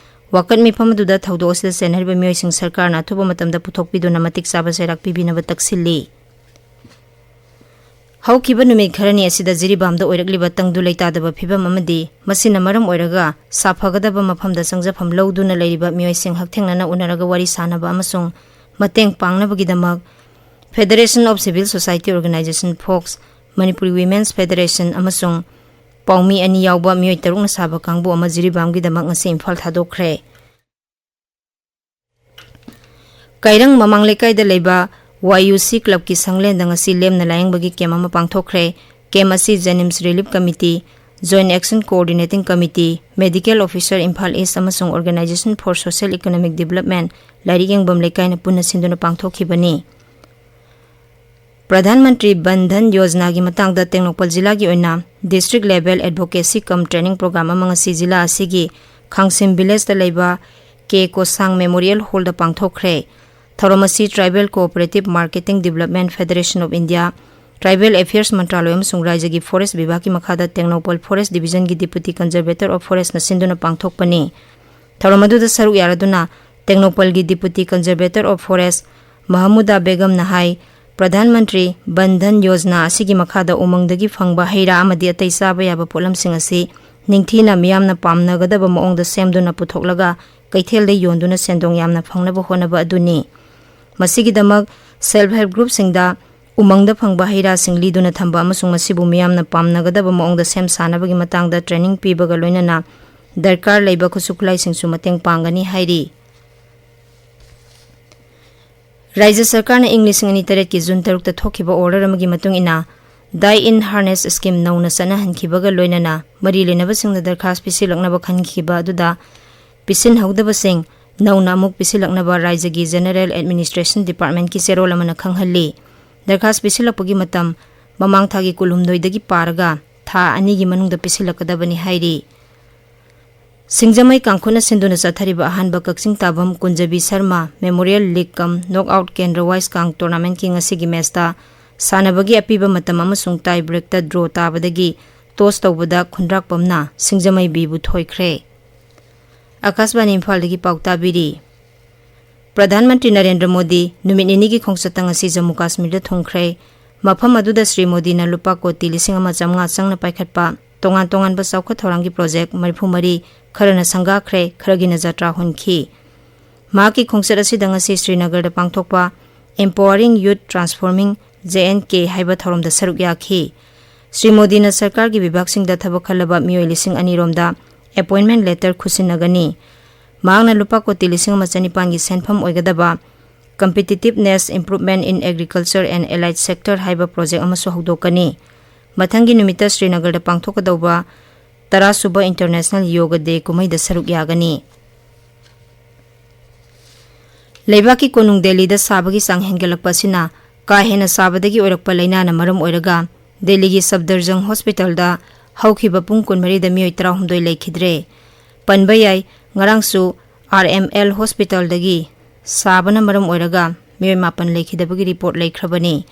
ꯋꯥꯀꯠ ꯃꯤꯐꯝ ꯑꯗꯨꯗ ꯊꯧꯗꯣꯛ ꯑꯁꯤꯗ ꯆꯦꯟꯅꯔꯤꯕ ꯃꯤꯑꯣꯏꯁꯤꯡ ꯁꯔꯀꯥꯔꯅ ꯑꯊꯨꯕ ꯃꯇꯝꯗ ꯄꯨꯊꯣꯛꯄꯤꯗꯨꯅ ꯃꯇꯤꯛ ꯆꯥꯕ ꯆꯩꯔꯥꯛ ꯄꯤꯕꯤꯅꯕ ꯇꯛꯁꯤꯜꯂꯤ꯫ ꯍꯧꯈꯤꯕ ꯅꯨꯃꯤꯠ ꯈꯔꯅꯤ ꯑꯁꯤꯗ ꯖꯤꯔꯤꯕꯥꯝꯗ ꯑꯣꯏꯔꯛꯂꯤꯕ ꯇꯪꯗꯨ ꯂꯩꯇꯥꯗꯕ ꯐꯤꯕꯝ ꯑꯃꯗꯤ ꯃꯁꯤꯅ ꯃꯔꯝ ꯑꯣꯏꯔꯒ ꯁꯥꯐꯒꯗꯕ ꯃꯐꯝꯗ ꯆꯪꯖꯐꯝ ꯂꯧꯗꯨꯅ ꯂꯩꯔꯤꯕ ꯃꯤꯑꯣꯏꯁꯤꯡ ꯍꯛꯊꯦꯡꯅꯅ ꯎꯅꯔꯒ ꯋꯥꯔꯤ ꯁꯥꯅꯕ ꯑꯃꯁꯨꯡ ꯃꯇꯦꯡ ꯄꯥꯡꯅꯕꯒꯤꯗꯃꯛ Federation of Civil Society Organization, fox, Manipuri Women's Federation ꯑꯃꯁꯨꯡ ꯄꯥꯎꯃꯤ ꯑꯅꯤ ꯌꯥꯎꯕ ꯃꯤꯑꯣꯏ ꯇꯔꯨꯛꯅ ꯁꯥꯕ ꯀꯥꯡꯕꯨ ꯑꯃ ꯖꯤꯔꯤꯕꯥꯝꯒꯤꯗꯃꯛ ꯉꯁꯤ ꯏꯝꯐꯥꯜ ꯊꯥꯗꯣꯛꯈ꯭ꯔꯦ꯫ ꯀꯩꯔꯪ ꯃꯃꯥꯡ ꯂꯩꯀꯥꯏꯗ ꯂꯩꯕ ꯋꯥꯏ ꯌꯨ ꯁꯤ ꯀ꯭ꯂꯕꯀꯤ ꯁꯪꯂꯦꯟꯗ ꯉꯁꯤ ꯂꯦꯝꯅ ꯂꯥꯌꯦꯡꯕꯒꯤ ꯀꯦꯝ ꯑꯃ ꯄꯥꯡꯊꯣꯛꯈ꯭ꯔꯦ꯫ ꯀꯦꯝ ꯑꯁꯤ JNIMS Relief Committee, Joint Action Coordinating Committee, Medical Officer Imphal East ꯑꯃꯁꯨꯡ Organization for Social Economic Development ꯂꯥꯏꯔꯤꯛ ꯌꯦꯡꯐꯝ ꯂꯩꯀꯥꯏꯅ ꯄꯨꯟꯅ ꯁꯤꯟꯗꯨꯅ ꯄꯥꯡꯊꯣꯛꯈꯤꯕꯅꯤ꯫ ꯄ꯭ꯔꯙꯥꯟ ꯃꯟꯇ꯭ꯔꯤ ꯕꯟ ꯙꯟ ꯌꯣꯖꯅꯥꯒꯤ ꯃꯇꯥꯡꯗ ꯇꯦꯡꯅꯧꯄꯜ ꯖꯤꯂꯥꯒꯤ ꯑꯣꯏꯅ District Level Advocacy cum Training Program ꯑꯃ ꯉꯁꯤ ꯖꯤꯂꯥ ꯑꯁꯤꯒꯤ ꯈꯥꯡꯁꯤꯝ ꯚꯤꯂꯦꯖꯇ ꯂꯩꯕ ꯀꯦ ꯀꯣꯁꯥꯡ ꯃꯦꯃꯣꯔꯤꯌꯦꯜ ꯍꯣꯜꯗ ꯄꯥꯡꯊꯣꯛꯈ꯭ꯔꯦ꯫ ꯊꯧꯔꯝ ꯑꯁꯤ Tribal Cooperative Marketing Development Federation of India, Tribal Affairs ꯃꯟꯇ꯭ꯔꯥꯂꯣꯏ ꯑꯃꯁꯨꯡ ꯔꯥꯏꯖ꯭ꯌꯒꯤ ꯐꯣꯔꯦꯁ ꯕꯤꯚꯥꯒꯀꯤ ꯃꯈꯥꯗ ꯇꯦꯡꯅꯧꯄꯜ ꯐꯣꯔꯦꯁ ꯗꯤꯚꯤꯖꯟꯒꯤ Deputy Conservator of Forestꯅ ꯁꯤꯟꯗꯨꯅ ꯄꯥꯡꯊꯣꯛꯄꯅꯤ꯫ ꯊꯧꯔꯝ ꯑꯗꯨꯗ ꯁꯔꯨꯛ ꯌꯥꯔꯗꯨꯅ ꯇꯦꯡꯅꯧꯄꯜꯒꯤ Deputy Conservator of Forest ꯃꯍꯃꯨꯗꯥ ꯕꯦꯒꯝꯅ ꯍꯥꯏ, ꯄ꯭ꯔꯙꯥꯟ ꯃꯟꯇ꯭ꯔꯤ ꯕꯟ ꯙꯟ ꯌꯣꯖꯅꯥ ꯑꯁꯤꯒꯤ ꯃꯈꯥꯗ ꯎꯃꯪꯗꯒꯤ ꯐꯪꯕ ꯍꯩ ꯔꯥ ꯑꯃꯗꯤ ꯑꯇꯩ ꯆꯥꯕ ꯌꯥꯕ ꯄꯣꯠꯂꯝꯁꯤꯡ ꯑꯁꯤ ꯅꯤꯡꯊꯤꯅ ꯃꯤꯌꯥꯝꯅ ꯄꯥꯝꯅꯒꯗꯕ ꯃꯑꯣꯡꯗ ꯁꯦꯝꯗꯨꯅ ꯄꯨꯊꯣꯛꯂꯒ ꯀꯩꯊꯦꯜꯗ ꯌꯣꯟꯗꯨꯅ ꯁꯦꯟꯗꯣꯡ ꯌꯥꯝꯅ ꯐꯪꯅꯕ ꯍꯣꯠꯅꯕ ꯑꯗꯨꯅꯤ꯫ ꯃꯁꯤꯒꯤꯗꯃꯛ Self Help Groupꯁꯤꯡꯗ ꯎꯃꯪꯗ ꯐꯪꯕ ꯍꯩ ꯔꯥꯁꯤꯡ ꯂꯤꯗꯨꯅ ꯊꯝꯕ ꯑꯃꯁꯨꯡ ꯃꯁꯤꯕꯨ ꯃꯤꯌꯥꯝꯅ ꯄꯥꯝꯅꯒꯗꯕ ꯃꯑꯣꯡꯗ ꯁꯦꯝ ꯁꯥꯅꯕꯒꯤ ꯃꯇꯥꯡꯗ training ꯄꯤꯕꯒ ꯂꯣꯏꯅꯅ ꯗꯔꯀꯥꯔ ꯂꯩꯕ ꯈꯨꯠꯁꯨ ꯈꯨꯠꯂꯥꯏꯁꯤꯡꯁꯨ ꯃꯇꯦꯡ ꯄꯥꯡꯒꯅꯤ ꯍꯥꯏꯔꯤ꯫ ꯔꯥꯏꯖ꯭ꯌ ꯁꯔꯀꯥꯔꯅ ꯏꯪ ꯂꯤꯁꯤꯡ ꯑꯅꯤ ꯇꯔꯦꯠꯀꯤ ꯖꯨꯟ ꯇꯔꯨꯛꯇ ꯊꯣꯛꯈꯤꯕ order ꯑꯃꯒꯤ ꯃꯇꯨꯡ ꯏꯟꯅ Die in Harness Scheme ꯅꯧꯅ ꯆꯠꯅꯍꯟꯈꯤꯕꯒ ꯂꯣꯏꯅꯅ ꯃꯔꯤ ꯂꯩꯅꯕꯁꯤꯡꯅ ꯗꯔꯈꯥꯁ ꯄꯤꯁꯤꯜꯂꯛꯅꯕ ꯈꯟꯈꯤꯕ ꯑꯗꯨꯗ ꯄꯤꯁꯤꯟꯍꯧꯗꯕꯁꯤꯡ ꯅꯧꯅ ꯑꯃꯨꯛ ꯄꯤꯁꯤꯜꯂꯛꯅꯕ ꯔꯥꯏꯖꯒꯤ General Administration Departmentꯀꯤ ꯆꯦꯔꯣꯜ ꯑꯃꯅ ꯈꯪꯍꯜꯂꯤ꯫ ꯗꯔꯈꯥꯁ ꯄꯤꯁꯤꯜꯂꯛꯄꯒꯤ ꯃꯇꯝ ꯃꯃꯥꯡ ꯊꯥꯒꯤ ꯀꯨꯟꯍꯨꯝꯗꯣꯏꯗꯒꯤ ꯄꯥꯔꯒ ꯊꯥ ꯑꯅꯤꯒꯤ ꯃꯅꯨꯡꯗ ꯄꯤꯁꯤꯜꯂꯛꯀꯗꯕꯅꯤ ꯍꯥꯏꯔꯤ꯫ ꯁꯤꯡꯖꯃꯩ ꯀꯥꯡꯈꯨꯠꯅ ꯁꯤꯟꯗꯨꯅ ꯆꯠꯊꯔꯤꯕ ꯑꯍꯥꯟꯕ ꯀꯛꯆꯤꯡ ꯇꯥꯕꯝ ꯀꯨꯟꯖꯕꯤ Sharma Memorial League cum Knockout Kendrawise Kang Tournamentꯀꯤ ꯉꯁꯤꯒꯤ ꯃꯦꯆꯇ ꯁꯥꯟꯅꯕꯒꯤ ꯑꯄꯤꯕ ꯃꯇꯝ ꯑꯃꯁꯨꯡ tie breakꯇ draw ꯇꯥꯕꯗꯒꯤ toss ꯇꯧꯕꯗ ꯈꯨꯟꯗ꯭ꯔꯥꯛꯄꯝꯅ ꯁꯤꯡꯖꯃꯩ Bꯕꯨ ꯊꯣꯏꯈ꯭ꯔꯦ꯫ ꯑꯀꯥꯁꯕꯥꯅꯤ ꯏꯝꯐꯥꯜꯗꯒꯤ ꯄꯥꯎ ꯇꯥꯕꯤꯔꯤ꯫ ꯄ꯭ꯔꯙꯥꯟ ꯃꯟꯇ꯭ꯔꯤ ꯅꯔꯦꯟꯗ꯭ꯔ ꯃꯣꯗꯤ ꯅꯨꯃꯤꯠ ꯅꯤꯅꯤꯒꯤ ꯈꯣꯡꯆꯠꯇ ꯉꯁꯤ ꯖꯝꯃꯨ ꯀꯥꯁꯃꯤꯔꯗ ꯊꯨꯡꯈ꯭ꯔꯦ꯫ ꯃꯐꯝ ꯑꯗꯨꯗ ꯁ꯭ꯔꯤ ꯃꯣꯗꯤꯅ ꯂꯨꯄꯥ ꯀꯣꯇꯤ ꯂꯤꯁꯤꯡ ꯑꯃ ꯆꯥꯝꯃꯉꯥ ꯆꯪꯅ ꯄꯥꯏꯈꯠꯄ ꯇꯣꯉꯥꯟ ꯇꯣꯉꯥꯟꯕ ꯆꯥꯎꯈꯠ ꯊꯧꯔꯥꯡꯒꯤ project ꯃꯔꯤꯐꯨ ꯃꯔꯤ, ꯈꯔꯅ ꯁꯪꯒꯥꯈ꯭ꯔꯦ, ꯈꯔꯒꯤꯅ ꯖꯇ꯭ꯔꯥ ꯍꯨꯟꯈꯤ꯫ ꯃꯍꯥꯛꯀꯤ ꯈꯣꯡꯆꯠ ꯑꯁꯤꯗ ꯉꯁꯤ ꯁ꯭ꯔꯤꯅꯒꯔꯗ ꯄꯥꯡꯊꯣꯛꯄ Empowering Youth Transforming J and K ꯍꯥꯏꯕ ꯊꯧꯔꯝꯗ ꯁꯔꯨꯛ ꯌꯥꯈꯤ꯫ ꯁ꯭ꯔꯤ ꯃꯣꯗꯤꯅ ꯁꯔꯀꯥꯔꯒꯤ ꯕꯤꯚꯥꯒꯁꯤꯡꯗ ꯊꯕꯛ ꯈꯜꯂꯕ ꯃꯤꯑꯣꯏ ꯂꯤꯁꯤꯡ ꯑꯅꯤ ꯔꯣꯝꯗ appointment letter ꯈꯨꯠꯁꯤꯟꯅꯒꯅꯤ꯫ ꯃꯍꯥꯛꯅ ꯂꯨꯄꯥ ꯀꯣꯇꯤ ꯂꯤꯁꯤꯡ ꯑꯃ ꯆꯅꯤꯄꯥꯟꯒꯤ ꯁꯦꯟꯐꯝ ꯑꯣꯏꯒꯗꯕ Competitiveness Improvement in Agriculture and Allied Sector ꯍꯥꯏꯕ project ꯑꯃꯁꯨ ꯍꯧꯗꯣꯛꯀꯅꯤ꯫ ꯃꯊꯪꯒꯤ ꯅꯨꯃꯤꯠꯇ ꯁ꯭ꯔꯤꯅꯒꯔꯗ ꯄꯥꯡꯊꯣꯛꯀꯗꯧꯕ ꯇꯔꯥꯁꯨꯕ International Yoga Day ꯀꯨꯝꯍꯩꯗ ꯁꯔꯨꯛ ꯌꯥꯒꯅꯤ꯫ ꯂꯩꯕꯥꯛꯀꯤ ꯀꯣꯅꯨꯡ ꯗꯦꯜꯂꯤꯗ ꯁꯥꯕꯒꯤ ꯆꯥꯡ ꯍꯦꯟꯒꯠꯂꯛꯄ ꯑꯁꯤꯅ ꯀꯥ ꯍꯦꯟꯅ ꯁꯥꯕꯗꯒꯤ ꯑꯣꯏꯔꯛꯄ ꯂꯥꯏꯅꯥꯅ ꯃꯔꯝ ꯑꯣꯏꯔꯒ ꯗꯦꯜꯂꯤꯒꯤ ꯁꯐꯗꯔꯖꯪ ꯍꯣꯁꯄꯤꯇꯥꯜꯗ ꯍꯧꯈꯤꯕ ꯄꯨꯡ ꯀꯨꯟꯃꯔꯤꯗ ꯃꯤꯑꯣꯏ ꯇꯔꯥꯍꯨꯝꯗꯣꯏ ꯂꯩꯈꯤꯗ꯭ꯔꯦ꯫ ꯄꯟꯕ ꯌꯥꯏ, ꯉꯔꯥꯡꯁꯨ RML ꯍꯣꯁꯄꯤꯇꯥꯜꯗꯒꯤ ꯁꯥꯕꯅ ꯃꯔꯝ ꯑꯣꯏꯔꯒ ꯃꯤꯑꯣꯏ ꯃꯥꯄꯟ ꯂꯩꯈꯤꯗꯕꯒꯤ report ꯂꯩꯈ꯭ꯔꯕꯅꯤ꯫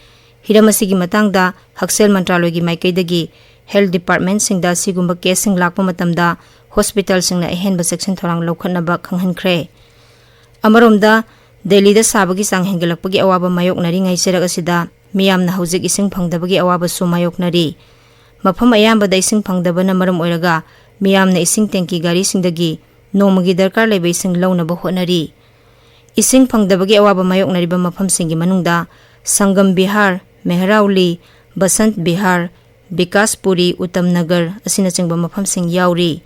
ꯍꯤꯔꯝ ꯑꯁꯤꯒꯤ ꯃꯇꯥꯡꯗ ꯍꯛꯁꯦꯜ ꯃꯟꯇ꯭ꯔꯥꯂꯣꯏꯒꯤ ꯃꯥꯏꯀꯩꯗꯒꯤ health departmentꯁꯤꯡꯗ ꯑꯁꯤꯒꯨꯝꯕ caseꯁꯤꯡ ꯂꯥꯛꯄ ꯃꯇꯝꯗ ꯍꯣꯁꯄꯤꯇꯥꯜꯁꯤꯡꯅ ꯑꯍꯦꯟꯕ ꯆꯦꯛꯁꯤꯟ ꯊꯧꯔꯥꯡ ꯂꯧꯈꯠꯅꯕ ꯈꯪꯍꯟꯈ꯭ꯔꯦ꯫ ꯑꯃꯔꯣꯝꯗ, ꯗꯦꯜꯂꯤꯗ ꯁꯥꯕꯒꯤ ꯆꯥꯡ ꯍꯦꯟꯒꯠꯂꯛꯄꯒꯤ ꯑꯋꯥꯕ ꯃꯥꯌꯣꯛꯅꯔꯤꯉꯩ ꯆꯩꯔꯛ ꯑꯁꯤꯗ ꯃꯤꯌꯥꯝꯅ ꯍꯧꯖꯤꯛ ꯏꯁꯤꯡ ꯐꯪꯗꯕꯒꯤ ꯑꯋꯥꯕꯁꯨ ꯃꯥꯌꯣꯛꯅꯔꯤ꯫ ꯃꯐꯝ ꯑꯌꯥꯝꯕꯗ ꯏꯁꯤꯡ ꯐꯪꯗꯕꯅ ꯃꯔꯝ ꯑꯣꯏꯔꯒ ꯃꯤꯌꯥꯝꯅ ꯏꯁꯤꯡ tanki ꯒꯥꯔꯤꯁꯤꯡꯗꯒꯤ ꯅꯣꯡꯃꯒꯤ ꯗꯔꯀꯥꯔ ꯂꯩꯕ ꯏꯁꯤꯡ ꯂꯧꯅꯕ ꯍꯣꯠꯅꯔꯤ꯫ ꯏꯁꯤꯡ ꯐꯪꯗꯕꯒꯤ ꯑꯋꯥꯕ ꯃꯥꯌꯣꯛꯅꯔꯤꯕ ꯃꯐꯝꯁꯤꯡꯒꯤ ꯃꯅꯨꯡꯗ ꯁꯪꯒꯝ ꯕꯤꯍꯥꯔ, ꯃꯦꯍꯔꯥꯎꯂꯤ, ꯕꯁꯟꯠ ꯕꯤꯍꯥꯔ, ꯕꯤꯀꯥꯁꯄꯨꯔꯤ, ꯎꯇꯝ ꯅꯒꯔ ꯑꯁꯤꯅꯆꯤꯡꯕ ꯃꯐꯝꯁꯤꯡ ꯌꯥꯎꯔꯤ꯫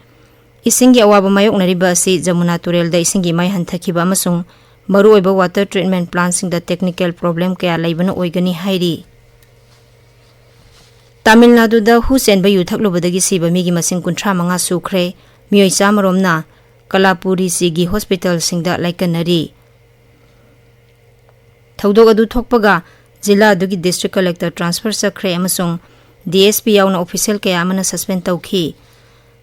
ꯏꯁꯤꯡꯒꯤ ꯑꯋꯥꯕ ꯃꯥꯌꯣꯛꯅꯔꯤꯕ ꯑꯁꯤ ꯖꯃꯨꯅꯥ ꯇꯨꯔꯦꯜꯗ ꯏꯁꯤꯡꯒꯤ ꯏꯃꯥꯏ ꯍꯟꯊꯈꯤꯕ ꯑꯃꯁꯨꯡ ꯃꯔꯨꯑꯣꯏꯕ water treatment plantꯁꯤꯡꯗ technical problem ꯀꯌꯥ ꯂꯩꯕꯅ ꯑꯣꯏꯒꯅꯤ ꯍꯥꯏꯔꯤ꯫ ꯇꯥꯃꯤꯜ ꯅꯥꯗꯨꯗ ꯍꯨ ꯆꯦꯟꯕ ꯌꯨ ꯊꯛꯂꯨꯕꯗꯒꯤ ꯁꯤꯕ ꯃꯤꯒꯤ ꯃꯁꯤꯡ ꯀꯨꯟꯊ꯭ꯔꯥ ꯃꯉꯥ ꯁꯨꯈ꯭ꯔꯦ꯫ ꯃꯤꯑꯣꯏ ꯆꯥꯝꯃ ꯔꯣꯝꯅ ꯀꯂꯥꯄꯨꯔꯤꯁꯤꯒꯤ ꯍꯣꯁꯄꯤꯇꯥꯜꯁꯤꯡꯗ ꯂꯥꯏꯀꯠꯅꯔꯤ꯫ ꯊꯧꯗꯣꯛ ꯑꯗꯨ ꯊꯣꯛꯄꯒ ꯖꯤꯂꯥ ꯑꯗꯨꯒꯤ ꯗꯤꯁꯇ꯭ꯔꯤꯛ ꯀꯂꯦꯛꯇꯔ ꯇ꯭ꯔꯥꯟꯁꯐꯔ ꯆꯠꯈ꯭ꯔꯦ ꯑꯃꯁꯨꯡ ꯗꯤ ꯑꯦꯁ ꯄꯤ ꯌꯥꯎꯅ ꯑꯣꯐꯤꯁꯤꯌꯦꯜ ꯀꯌꯥ ꯑꯃꯅ ꯁꯁꯄꯦꯟ ꯇꯧꯈꯤ꯫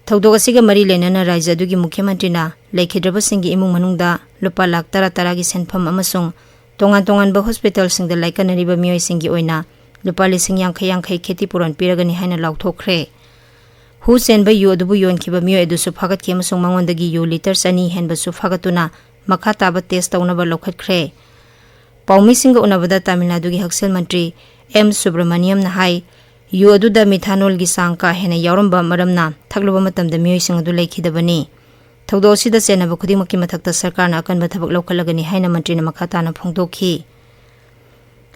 ꯊꯧꯗꯣꯛ ꯑꯁꯤꯒ ꯃꯔꯤ ꯂꯩꯅꯅ ꯔꯥꯖ꯭ꯌ ꯑꯗꯨꯒꯤ ꯃꯨꯈ꯭ꯌ ꯃꯟꯇ꯭ꯔꯤꯅ ꯂꯩꯈꯤꯗ꯭ꯔꯕꯁꯤꯡꯒꯤ ꯏꯃꯨꯡ ꯃꯅꯨꯡꯗ ꯂꯨꯄꯥ ꯂꯥꯈ ꯇꯔꯥ ꯇꯔꯥꯒꯤ ꯁꯦꯟꯐꯝ ꯑꯃꯁꯨꯡ ꯇꯣꯉꯥꯟ ꯇꯣꯉꯥꯟꯕ ꯍꯣꯁꯄꯤꯇꯥꯜꯁꯤꯡꯗ ꯂꯥꯏꯀꯠꯅꯔꯤꯕ ꯃꯤꯑꯣꯏꯁꯤꯡꯒꯤ ꯑꯣꯏꯅ ꯂꯨꯄꯥ ꯂꯤꯁꯤꯡ ꯌꯥꯡꯈꯩ ꯌꯥꯡꯈꯩ ꯈꯦꯇꯤ ꯄꯨꯔꯣꯟ ꯄꯤꯔꯒꯅꯤ ꯍꯥꯏꯅ ꯂꯥꯎꯊꯣꯛꯈ꯭ꯔꯦ꯫ ꯍꯨ ꯆꯦꯟꯕ ꯌꯨ ꯑꯗꯨꯕꯨ ꯌꯣꯟꯈꯤꯕ ꯃꯤꯑꯣꯏ ꯑꯗꯨꯁꯨ ꯐꯥꯒꯠꯈꯤ ꯑꯃꯁꯨꯡ ꯃꯉꯣꯟꯗꯒꯤ ꯌꯨ ꯂꯤꯇꯔ ꯆꯅꯤ ꯍꯦꯟꯕꯁꯨ ꯐꯥꯒꯠꯇꯨꯅ ꯃꯈꯥ ꯇꯥꯕ ꯇꯦꯁ ꯇꯧꯅꯕ ꯂꯧꯈꯠꯈ꯭ꯔꯦ꯫ ꯄꯥꯎꯃꯤꯁꯤꯡꯒ ꯎꯅꯕꯗ ꯇꯥꯃꯤꯜ ꯅꯥꯗꯨꯒꯤ ꯍꯛꯁꯦꯜ ꯃꯟꯇ꯭ꯔꯤ ꯑꯦꯝ ꯁꯨꯕ꯭ꯔꯃꯅꯤꯌꯝꯅ ꯍꯥꯏ, ꯌꯨ ꯑꯗꯨꯗ ꯃꯤꯊꯥꯅꯣꯜꯒꯤ ꯆꯥꯡ ꯀꯥ ꯍꯦꯟꯅ ꯌꯥꯎꯔꯝꯕ ꯃꯔꯝꯅ ꯊꯛꯂꯨꯕ ꯃꯇꯝꯗ ꯃꯤꯑꯣꯏꯁꯤꯡ ꯑꯗꯨ ꯂꯩꯈꯤꯗꯕꯅꯤ꯫ ꯊꯧꯗꯣꯛ ꯑꯁꯤꯗ ꯆꯦꯟꯅꯕ ꯈꯨꯗꯤꯡꯃꯛꯀꯤ ꯃꯊꯛꯇ ꯁꯔꯀꯥꯔꯅ ꯑꯀꯟꯕ ꯊꯕꯛ ꯂꯧꯈꯠꯂꯒꯅꯤ ꯍꯥꯏꯅ ꯃꯟꯇ꯭ꯔꯤꯅ ꯃꯈꯥ ꯇꯥꯅ ꯐꯣꯡꯗꯣꯛꯈꯤ꯫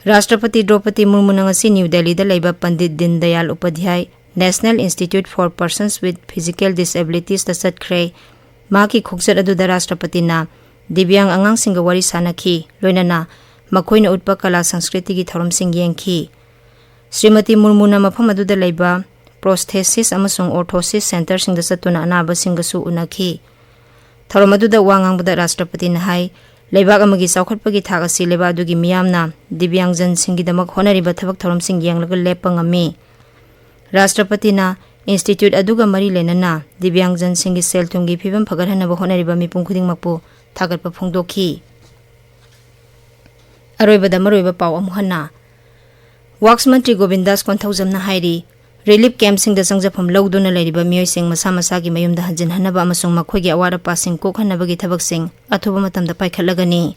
ꯔꯥꯁꯇ꯭ꯔꯄꯇꯤ ꯗ꯭ꯔꯧꯄꯗꯤ ꯃꯨꯔꯃꯨꯅ ꯉꯁꯤ ꯅ꯭ꯌꯨ ꯗꯦꯜꯂꯤꯗ ꯂꯩꯕ ꯄꯟꯗꯤꯠ ꯗꯤꯟ Dayal ꯎꯄꯥꯙ꯭ꯌꯥꯏ National Institute for Persons with Physical Disabilitiesꯇ ꯆꯠꯈ꯭ꯔꯦ꯫ ꯃꯍꯥꯛꯀꯤ ꯈꯣꯡꯆꯠ ꯑꯗꯨꯗ ꯔꯥꯁꯇ꯭ꯔꯄꯇꯤꯅ ꯗꯤꯕ꯭ꯌꯥꯡ ꯑꯉꯥꯡꯁꯤꯡꯒ ꯋꯥꯔꯤ ꯁꯥꯅꯈꯤ, ꯂꯣꯏꯅꯅ ꯃꯈꯣꯏꯅ ꯎꯠꯄ ꯀꯂꯥ ꯁꯪꯁꯀ꯭ꯔꯤꯇꯤꯒꯤ ꯊꯧꯔꯝꯁꯤꯡ ꯌꯦꯡꯈꯤ꯫ ꯁ꯭ꯔꯤꯃꯇꯤ ꯃꯨꯔꯃꯨꯅ ꯃꯐꯝ ꯑꯗꯨꯗ ꯂꯩꯕ ꯄ꯭ꯔꯣꯁꯊꯦꯁꯤꯁ ꯑꯃꯁꯨꯡ ꯑꯣꯔꯊꯣꯁꯤꯁ ꯁꯦꯟꯇꯔꯁꯤꯡꯗ ꯆꯠꯇꯨꯅ ꯑꯅꯥꯕꯁꯤꯡꯒꯁꯨ ꯎꯅꯈꯤ꯫ ꯊꯧꯔꯝ ꯑꯗꯨꯗ ꯋꯥ ꯉꯥꯡꯕꯗ ꯔꯥꯁꯇ꯭ꯔꯄꯇꯤꯅ ꯍꯥꯏ, ꯂꯩꯕꯥꯛ ꯑꯃꯒꯤ ꯆꯥꯎꯈꯠꯄꯒꯤ ꯊꯥꯛ ꯑꯁꯤ ꯂꯩꯕꯥꯛ ꯑꯗꯨꯒꯤ ꯃꯤꯌꯥꯝꯅ ꯗꯤꯕ꯭ꯌꯥꯡꯖꯟꯁꯤꯡꯒꯤꯗꯃꯛ ꯍꯣꯠꯅꯔꯤꯕ ꯊꯕꯛ ꯊꯧꯔꯝꯁꯤꯡ ꯌꯦꯡꯂꯒ ꯂꯦꯞꯄ ꯉꯝꯃꯤ꯫ ꯔꯥꯁꯇ꯭ꯔꯄꯇꯤꯅ ꯏꯟꯁꯇꯤꯇ꯭ꯌꯨꯠ ꯑꯗꯨꯒ ꯃꯔꯤ ꯂꯩꯅꯅ ꯗꯤꯕ꯭ꯌꯥꯡꯖꯟꯁꯤꯡꯒꯤ ꯁꯦꯜ ꯊꯨꯝꯒꯤ ꯐꯤꯕꯝ ꯐꯒꯠꯍꯟꯅꯕ ꯍꯣꯠꯅꯔꯤꯕ ꯃꯤꯄꯨꯝ ꯈꯨꯗꯤꯡꯃꯛꯄꯨ ꯊꯥꯒꯠꯄ ꯐꯣꯡꯗꯣꯛꯈꯤ꯫ ꯑꯔꯣꯏꯕꯗ ꯃꯔꯨꯑꯣꯏꯕ ꯄꯥꯎ ꯑꯃꯨꯛ ꯍꯟꯅ꯫ ꯋꯥꯛꯁ ꯃꯟꯇ꯭ꯔꯤ ꯒꯣꯕꯤꯟꯗꯥꯁ ꯀꯣꯟꯊꯧꯖꯝꯅ ꯍꯥꯏꯔꯤ, ꯔꯤꯂꯤꯐ ꯀꯦꯝꯞꯁꯤꯡꯗ ꯆꯪꯖꯐꯝ ꯂꯧꯗꯨꯅ ꯂꯩꯔꯤꯕ ꯃꯤꯑꯣꯏꯁꯤꯡ ꯃꯁꯥ ꯃꯁꯥꯒꯤ ꯃꯌꯨꯝꯗ ꯍꯟꯖꯤꯟꯍꯟꯅꯕ ꯑꯃꯁꯨꯡ ꯃꯈꯣꯏꯒꯤ ꯑꯋꯥꯠ ꯑꯄꯥꯁꯤꯡ ꯀꯣꯛꯍꯟꯅꯕꯒꯤ ꯊꯕꯛꯁꯤꯡ ꯑꯊꯨꯕ ꯃꯇꯝꯗ ꯄꯥꯏꯈꯠꯂꯒꯅꯤ꯫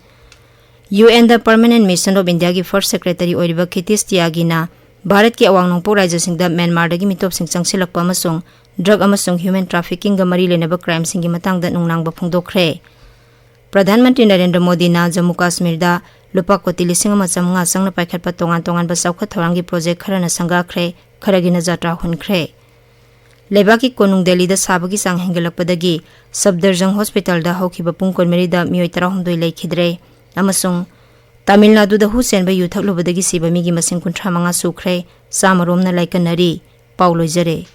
U N Permanent Mission of Indiaꯒꯤ First Secretary ꯑꯣꯏꯔꯤꯕ ꯈꯤꯇꯤꯁ ꯇꯤꯌꯥꯒꯤꯅ ꯚꯥꯔꯠꯀꯤ ꯑꯋꯥꯡ ꯅꯣꯡꯄꯣꯛ ꯔꯥꯖ꯭ꯌꯁꯤꯡꯗ ꯃ꯭ꯌꯥꯟꯃꯥꯔꯗꯒꯤ ꯃꯤꯇꯣꯞꯁꯤꯡ ꯆꯪꯁꯤꯜꯂꯛꯄ ꯑꯃꯁꯨꯡ ꯗ꯭ꯔꯒ ꯑꯃꯁꯨꯡ ꯍ꯭ꯌꯨꯃꯦꯟ ꯇ꯭ꯔꯥꯐꯤꯀꯤꯡꯒ ꯃꯔꯤ ꯂꯩꯅꯕ ꯀ꯭ꯔꯥꯏꯝꯁꯤꯡꯒꯤ ꯃꯇꯥꯡꯗ ꯅꯨꯡꯅꯥꯡꯕ ꯐꯣꯡꯗꯣꯛꯈ꯭ꯔꯦ꯫ ꯄ꯭ꯔꯙꯥꯟ ꯃꯟꯇ꯭ꯔꯤ ꯅꯔꯦꯟꯗ꯭ꯔ ꯃꯣꯗꯤꯅ ꯖꯝꯃꯨ ꯀꯥꯁꯃꯤꯔꯗ ꯂꯨꯄꯥ ꯀꯣꯇꯤ ꯂꯤꯁꯤꯡ ꯑꯃ ꯆꯥꯃꯉꯥ ꯆꯪꯅ ꯄꯥꯏꯈꯠꯄ ꯇꯣꯉꯥꯟ ꯇꯣꯉꯥꯟꯕ ꯆꯥꯎꯈꯠ ꯊꯧꯔꯥꯡꯒꯤ ꯄ꯭ꯔꯣꯖꯦꯛ ꯈꯔꯅ ꯁꯪꯒꯥꯈ꯭ꯔꯦ, ꯈꯔꯒꯤꯅ ꯖꯥꯇ꯭ꯔꯥ ꯍꯨꯟꯈ꯭ꯔꯦ꯫ ꯂꯩꯕꯥꯛꯀꯤ ꯀꯣꯅꯨꯡ ꯗꯦꯜꯂꯤꯗ ꯁꯥꯕꯒꯤ ꯆꯥꯡ ꯍꯦꯟꯒꯠꯂꯛꯄꯗꯒꯤ ꯁꯕꯗꯔꯖꯪ ꯍꯣꯁꯄꯤꯇꯥꯜꯗ ꯍꯧꯈꯤꯕ ꯄꯨꯡ ꯀꯨꯟꯃꯔꯤꯗ ꯃꯤꯑꯣꯏ ꯇꯔꯥꯍꯨꯝꯗꯣꯏ ꯂꯩꯈꯤꯗ꯭ꯔꯦ ꯑꯃꯁꯨꯡ ꯇꯥꯃꯤꯜ ꯅꯥꯗꯨꯗ ꯍꯨ ꯆꯦꯟꯕ ꯌꯨ ꯊꯛꯂꯨꯕꯗꯒꯤ ꯁꯤꯕ ꯃꯤꯒꯤ ꯃꯁꯤꯡ ꯀꯨꯟꯊ꯭ꯔꯥ ꯃꯉꯥ ꯁꯨꯈ꯭ꯔꯦ, ꯆꯥꯝꯃꯔꯣꯝꯅ ꯂꯥꯏꯀꯠꯅꯔꯤ꯫ ꯄꯥꯎ ꯂꯣꯏꯖꯔꯦ꯫